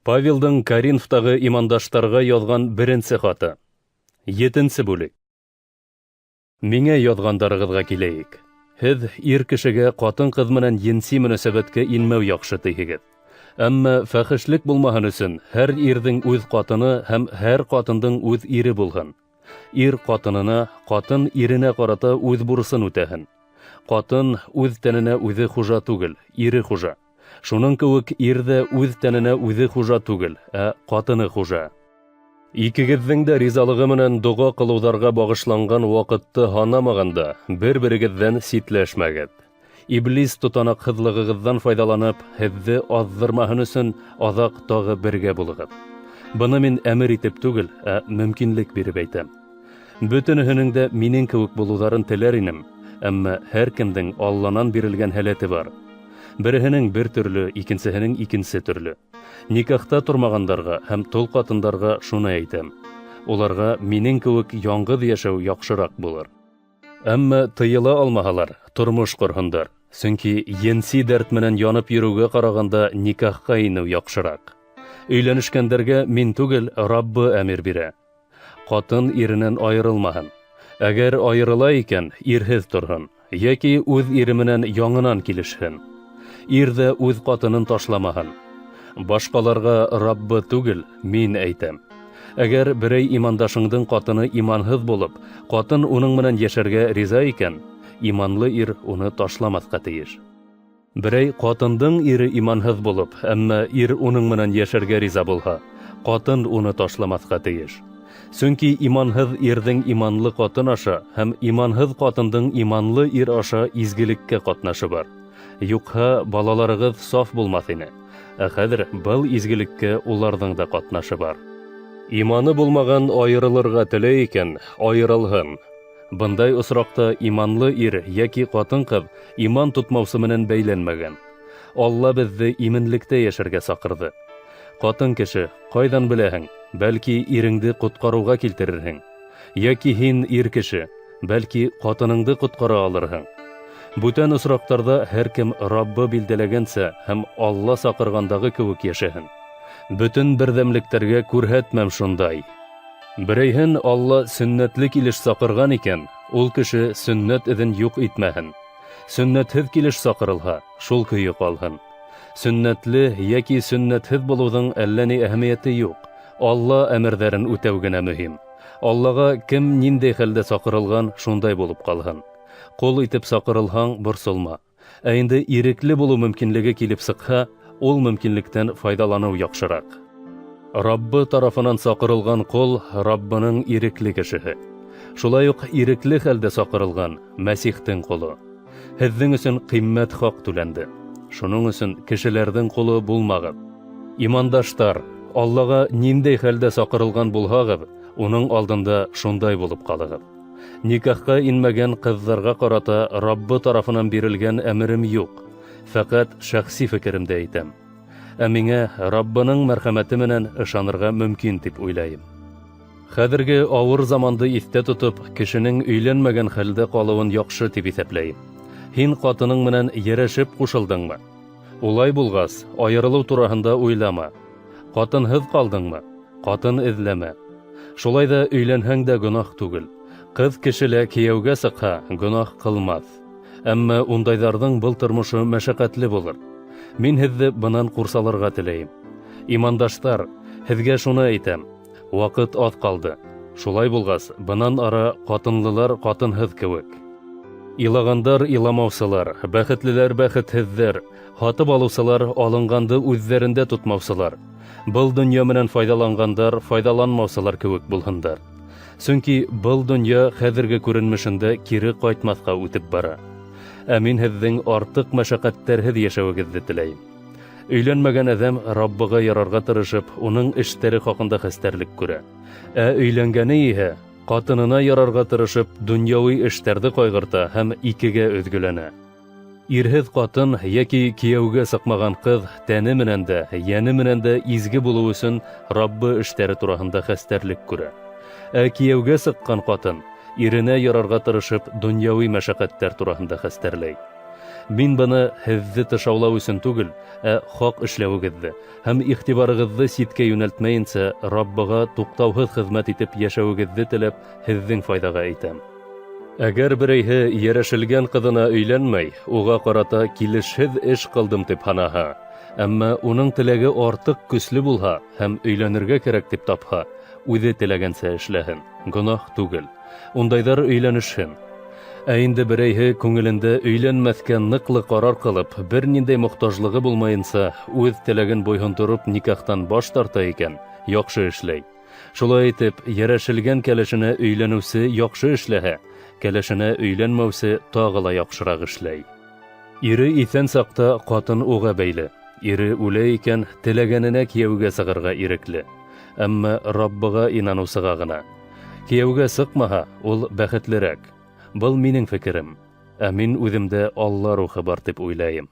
Павелдың Коринфтағы имандаштарға яҙған беренсе хаты. Етенсе бүлек. Миңә яҙғандарығыҙға киләйек. Һеҙ ир кешегә ҡатын-ҡыҙ менән енси мөнәсәбәткә инмәү яҡшы тиһегеҙ. Әммә фәхешлек булмаһын өсөн һәр ирҙең үҙ ҡатыны һәм һәр ҡатындың үҙ ире булһын. Ир ҡатынына, ҡатын иренә ҡарата үҙ бурысын үтәһен. Ҡатын үҙ тәненә үҙе хужа түгел, ире хужа. Шуның кеүек ир ҙә үҙ тәненә үҙе хужа түгел, ә ҡатыны хужа. Икегеҙҙең дә ризалығы менән доға ҡылыуҙарға бағышланған ваҡытты һанамағанда, бер-берегеҙҙән ситләшмәгеҙ. Иблис тотанаҡһыҙлығығыҙҙан файҙаланып, һеҙҙе аҙҙырмаһын өсөн аҙаҡ тағы бергә булығыҙ. Быны мин әмер итеп түгел, ә мөмкинлек биреп әйтәм. Бөтөнөһөнөң дә минең кеүек булыуҙарын теләр инем, әммә һәр кемдең Алланан бирелгән һәләте бар. Береһенең бер төрлө, икенсеһенең икенсе төрлө. Никахта тормағандарға һәм тол ҡатындарға шуны әйтәм: уларға минең кеүек яңғыҙ йәшәү яҡшыраҡ булыр. Әммә тыйыла алмаһалар, тормош ҡорһондар, сөнки енси дәрт менән янып йөрөүгә ҡарағанда никахҡа инеү яҡшыраҡ. Өйләнешкәндәргә мин түгел, Раббы әмер бирә. Ҡатын иренән айырылмаһын. Әгәр айырыла икән, ирһеҙ торһон, йәки үҙ ире менән яңынан килешһен. Ир ҙә үҙ ҡатынын ташламаһын. Башҡаларға Раббы түгел, мин әйтәм. Әгәр берәй имандашыңдың ҡатыны иманһыҙ булып, ҡатын уның менән йәшәргә риза икән, иманлы ир уны ташламаҫҡа тейеш. Берәй ҡатындың ире иманһыҙ булып, әммә ир уның менән йәшәргә риза булһа, ҡатын уны ташламаҫҡа тейеш. Сөнки иманһыҙ ирҙең иманлы ҡатын аша һәм иманһыҙ ҡатындың иманлы ир аша изгелеккә ҡатнашы бар. Юҡһа балаларығыҙ саф булмаҫ ине. Ә хәҙер был изгелеккә уларҙың да ҡатнашы бар. Иманы булмаған айырылырға теләй икән, айырылһын. Бындай осраҡта иманлы ир йәки ҡатын-ҡыҙ иман тотмаусы менән бәйләнмәгән. Алла беҙҙе именлектә йәшәргә саҡырҙы. Ҡатын кеше, ҡайҙан беләһең, бәлки иреңде ҡотҡарыуға килтерерһең. Йәки һин ир кеше, бәлки ҡатыныңды ҡотҡара алырһың. Бүтән осраҡтарҙа һәр кем Раббы билдәләгәнсә һәм Алла саҡырғандағы кеүек йәшәһен. Бөтөн берҙәмлектәргә күрһәтмәм шундай. Берәйһен Алла сөннәтле килеш саҡырған икән, ул кеше сөннәт эҙен юҡ итмәһен. Сөннәтһеҙ килеш саҡырылһа, шул көйө ҡалһын. Сөннәтле йәки сөннәтһеҙ булыуҙың әллә ни әһәмиәте юҡ. Алла әмерҙәрен үтәү генә мөһим. Аллаға кем ниндәй хәлдә саҡырылған, шундай булып ҡалһын. Ҡол итеп саҡырылһаң, борсолма. Ә инде ирекле булыу мөмкинлеге килеп сыҡһа, ул мөмкинлектән файҙаланыу яҡшыраҡ. Раббы тарафынан саҡырылған ҡол Раббының ирекле кешеһе. Шулай уҡ ирекле хәлдә саҡырылған Мәсихтең ҡоло. Һеҙҙең өсөн ҡиммәт хаҡ түләнде. Шуның өсөн кешеләрҙең ҡоло булмағыҙ. Имандаштар, Аллаға ниндәй хәлдә саҡырылған булһағыҙ, уның алдында шундай булып ҡалығыҙ. Никахҡа инмәгән ҡыҙҙарға ҡарата Раббы тарафынан бирелгән әмерем юҡ. Фәҡәт шәхси фекеремде әйтәм. Ә миңә Раббының мәрхәмәте менән ышанырға мөмкин тип уйлайым. Хәҙерге ауыр заманды иҫтә тотоп, кешенең өйләнмәгән хәлдә ҡалыуын яҡшы тип иҫәпләйем. Һин ҡатының менән йәрәшеп ҡушылдыңмы? Улай булғас, айырылыу тураһында уйлама. Ҡатынһыҙ ҡалдыңмы? Ҡатын эҙләмә. Шулай ҙа өйләнһәң дә гонаһ түгел. Ҡыҙ кеше лә кейәүгә сыҡһа, гонаһ ҡылмаҫ. Әммә ундайҙарҙың был тормошо мәшәҡәтле булыр. Мин һеҙҙе бынан ҡурсаларға теләйем. Имандаштар, һеҙгә шуны әйтәм: ваҡыт аҙ ҡалды. Шулай булғас, бынан ара ҡатынлылар ҡатынһыҙ кеүек. Илағандар иламаусылар, бәхетлеләр бәхетһеҙҙәр, һатып алыусылар алынғанды үҙҙәрендә тотмаусылар, был донъя менән файҙаланғандар файҙаланмаусылар кеүек булһындар. Сөнки был донъя хәҙерге күренмешендә кире ҡайтмаҫҡа үтеп бара. Ә мин һеҙҙең артыҡ мәшәҡәттәрһеҙ йәшәүегеҙҙе теләйем. Өйләнмәгән әҙәм Раббыға ярарға тырышып, уның эштәре хаҡында хәстәрлек күрә. Ә өйләнгәне иһә ҡатынына ярарға тырышып, донъяуи эштәрҙе ҡайғырта һәм икегә өҙгөләнә. Ирһеҙ ҡатын йәки кейәүгә сыҡмаған ҡыҙ тәне менән дә, йәне менән дә изге булыу өсөн Раббы эштәре тураһында хәстәрлек күрә. Ә кейәүгә сыҡҡан ҡатын иренә ярарға тырышып, донъяуи мәшәҡәттәр тураһында хәстәрләй. Мин быны һеҙҙе тышаулау өсөн түгел, ә хаҡ эшләүегеҙҙе һәм иғтибарығыҙҙы ситкә йүнәлтмәйенсә Раббыға туҡтауһыҙ хеҙмәт итеп йәшәүегеҙҙе теләп, һеҙҙең файҙаға әйтәм. Әгәр берәйһе йәрәшелгән ҡыҙына өйләнмәй, уға ҡарата килешһеҙ эш ҡылдым тип һанаһа, әммә уның теләге артыҡ көслө булһа һәм өйләнергә кәрәк тип тапһа, үҙе теләгәнсә эшләһен, гонаһ түгел. Ундайҙар өйләнешһен. Ә инде берәйһе күңелендә өйләнмәҫкә ныҡлы ҡарар ҡылып, бер ниндәй мохтажлығы булмайынса, үҙ теләген буйһондороп никахтан баш тарта икән, яҡшы эшләй. Шулай итеп, йәрәшелгән кәләшенә өйләнеүсе яҡшы эшләһә, кәләшенә өйләнмәүсе тағы ла яҡшыраҡ эшләй. Ире иҫән саҡта ҡатын уға бәйле. Ире үлә икән, теләгәненә кейәүгә сығырға ирекле. Әммә Раббыға инаныусыға ғына. Кейәүгә сыҡмаһа, ул бәхетлерәк. Был минең фекерем. Ә мин үҙемдә Алла рухы бар тип уйлайым.